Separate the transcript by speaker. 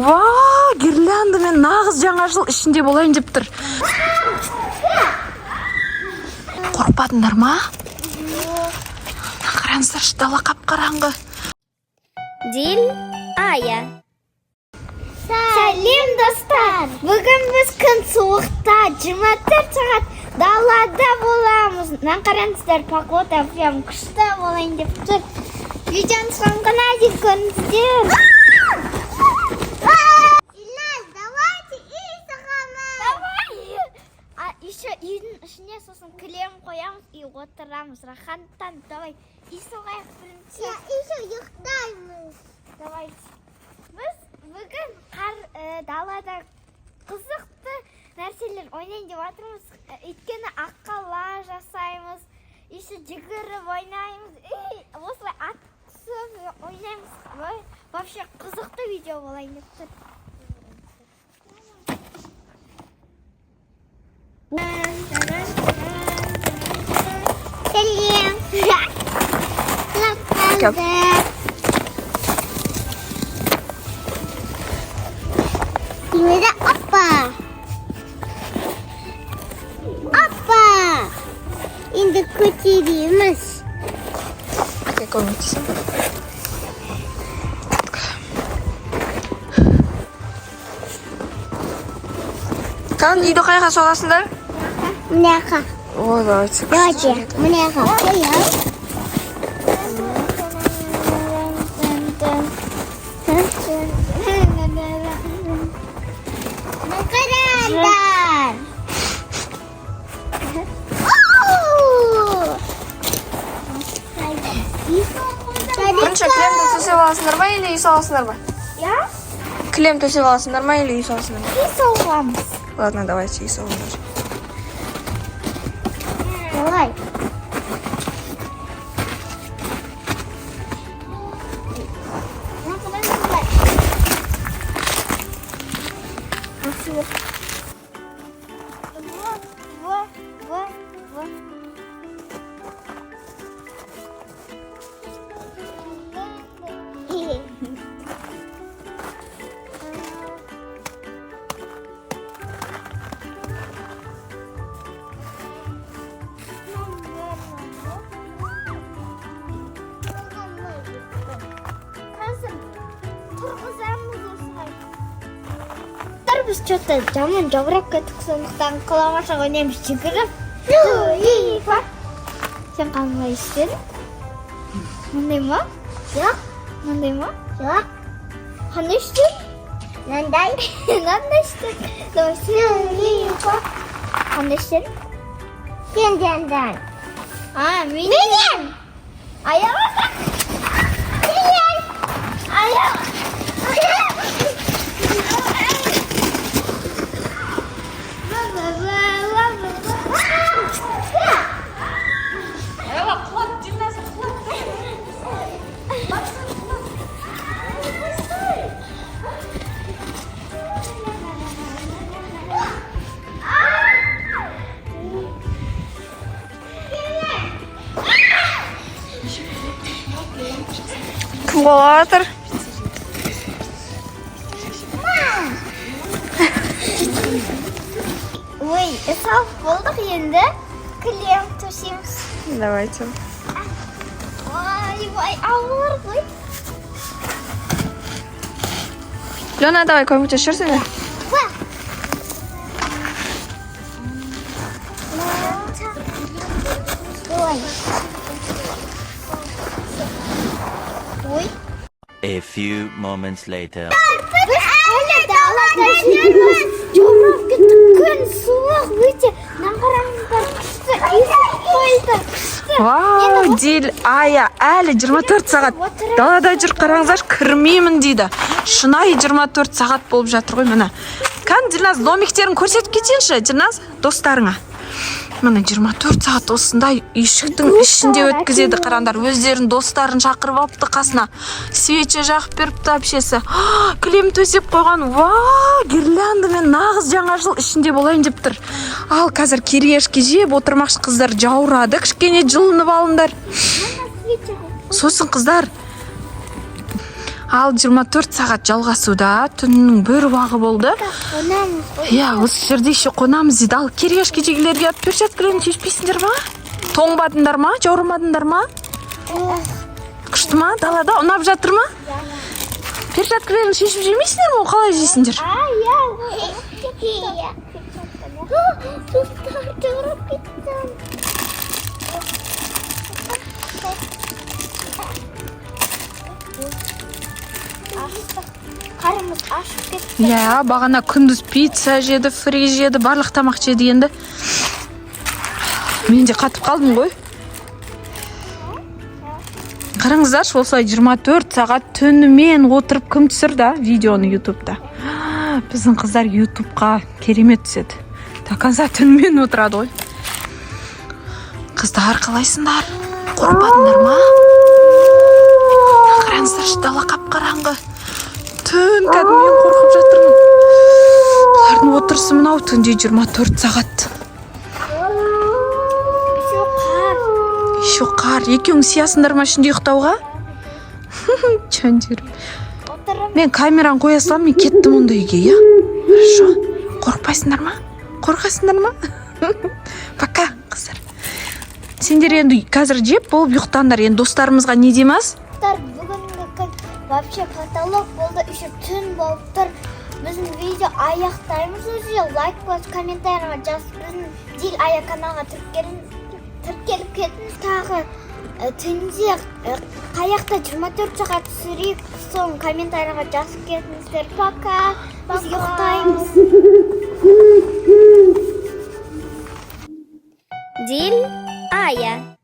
Speaker 1: Вау, гирляндамен нағыз жаңа жыл ішінде болайын деп тұр. Қорықпадыңдар ма? Қараңыздаршы, дала қап-қараңғы.
Speaker 2: Дил, Ая. Сәлем, достар! Бүгін біз күн суықта 24 сағат далада боламыз. Мына қараңыздар, погода прям күшті болайын деп тұр. Видеоның соңына дейін көріңіздер. Дильназ, давайте үй соғамыз. Давай. А еще үйдің ішіне сосын кілем қоямыз и отырамыз. Рахаттан, давай. Үй соғайық бірінші.
Speaker 3: Я еще ұйықтаймыз.
Speaker 2: Давайте. Біз бүгін қар далада қызықты нәрселер ойнайын деп жатырмыз. Өйткені аққала жасаймыз, еще жүгіріп ойнаймыз, и осылай атысып ойнаймыз. Ой, вообще қызықты видео болайын деп тұр.
Speaker 3: Сәлем.
Speaker 1: Кел.
Speaker 3: Лапқанды. Тимеді, опа. Опа. Енді көтереміз.
Speaker 1: Әке көмектесемін. Кәдімгі үйді қайға соғасыңдар?
Speaker 3: Мынақа.
Speaker 1: Ой, давайте.
Speaker 3: Давайте, мынақа қоямыз. Қараңдар. Оу!
Speaker 1: Бірінші кілемді төсеп аласыңдар ма или үй саласыңдар ма?
Speaker 2: Я?
Speaker 1: Кілем төсеп аласыңдар ма или үй саласыңдар ма?
Speaker 2: Үй соғамыз.
Speaker 1: Ладно, давайте үй салыңдар.
Speaker 3: Давай.
Speaker 2: В, В, В, В. Қазір тұрғызамыз осылай. Біз что-то жаман жаурап кеттік, сондықтан қаламашақ ойнаймыз жүгіріп. Па. Сен қандай істедің? Мындай ма?
Speaker 3: Жоқ,
Speaker 2: Мындай ма?
Speaker 3: жоқ.
Speaker 2: Қандай істедің?
Speaker 3: Мынандай.
Speaker 2: Мынандай істедің. Давай, сен. Қандай істедің?
Speaker 3: Сенден.
Speaker 2: А, менен. Аяқ. Аяқ.
Speaker 1: Кім болып жатыр?
Speaker 2: Ой, салып болдық, енді кілем төсейміз.
Speaker 1: Давайте.
Speaker 2: Ой, ой, ауыр ғой.
Speaker 1: Лена, давай көмектесіп жіберсene.
Speaker 3: Ой.
Speaker 2: Ой.
Speaker 4: A few moments later.
Speaker 2: Біз әлі далада жүрміз. Жаурап кеттік, күн суық өте. Мына қараңыздар, күшті үй қойды, күшті.
Speaker 1: Вау, Дил, Ая, әлі 24 сағат далада жүр, қараңыздаршы, кірмеймін дейді. Шынайы 24 сағат болып жатыр ғой міне. Кән, Дилназ, домиктерін көрсетіп кетейінші, Дилназ, достарыңа. Міне, 24 сағат осындай үйшіктің ішінде өткізеді, қараңдар. Өздерінің достарын шақырып алыпты қасына. Свеча жағып беріпті әпшесі. Кілем төсеп қойған. Вау, гирляндамен нағыз жаңа жыл ішінде болайын деп тұр. Ал қазір кириешки жеп отырмақшы қыздар, жаурады. Кішкене жылынып алыңдар. Сосын қыздар, Ал 24 сағат жалғасуда, түннің бір уағы болды.
Speaker 2: Қонамыз ғой.
Speaker 1: Иә, осы жерде еще қонамыз дейді. Ал кириешкидегілерге перчаткалерін шешпейсіңдер ма? Тоңбадыңдар ма? Жауырмадыңдар ма? Күшті ма? Далада ұнап жатыр ма? Перчаткалерін шешіп жемейсіңдер ме? Қалай жейсіңдер?
Speaker 2: А, иә. Иә. Достар, жаурап кеттім. Аштық. Қарымыз ашып кетті.
Speaker 1: Иә, бағана күндіз пицца жеді, фри жеді, барлық тамақ жеді енді. Мен де қатып қалдым ғой. Қараңыздаршы, осылай 24 сағат түнімен отырып кім түсірді, а, видеоны ютубта? Біздің қыздар ютубқа керемет түседі. До конца түнімен отырады ғой. Қыздар, қалайсыңдар? Қорықпадыңдар ма? Қараңыздаршы, дала қап-қараңғы. Түн, кәдімгі мен қорқып жатырмын. Бұлардың отырысы мынау түнде 24 сағат.
Speaker 2: Еще қар.
Speaker 1: Еще қар. Екеуің сиясыңдар ма ішінде ұйықтауға? Жандерім.
Speaker 2: Отырып.
Speaker 1: Мен камераны қоя саламын, мен кеттім онда үйге, иә? Хорошо. Қорықпайсыңдар ма? Қорқасыңдар ма? Пока, қыздар. Сендер енді қазір жеп болып ұйықтаңдар. Енді достарымызға не дейміз?
Speaker 2: Достар, бүгінгі күн вообще потолок болды, еще түн болып тұр. Біздің видео аяқтаймыз уже. Лайк басып, комментарийға жазып, біздің Дил Ая каналға тіркеліп кетіңіз. Тағы түнде қаяқта 24 сағат түсірейік, соны комментарийға жазып кетіңіздер. Пока. Біз ұйықтаймыз.
Speaker 3: Дил Ая.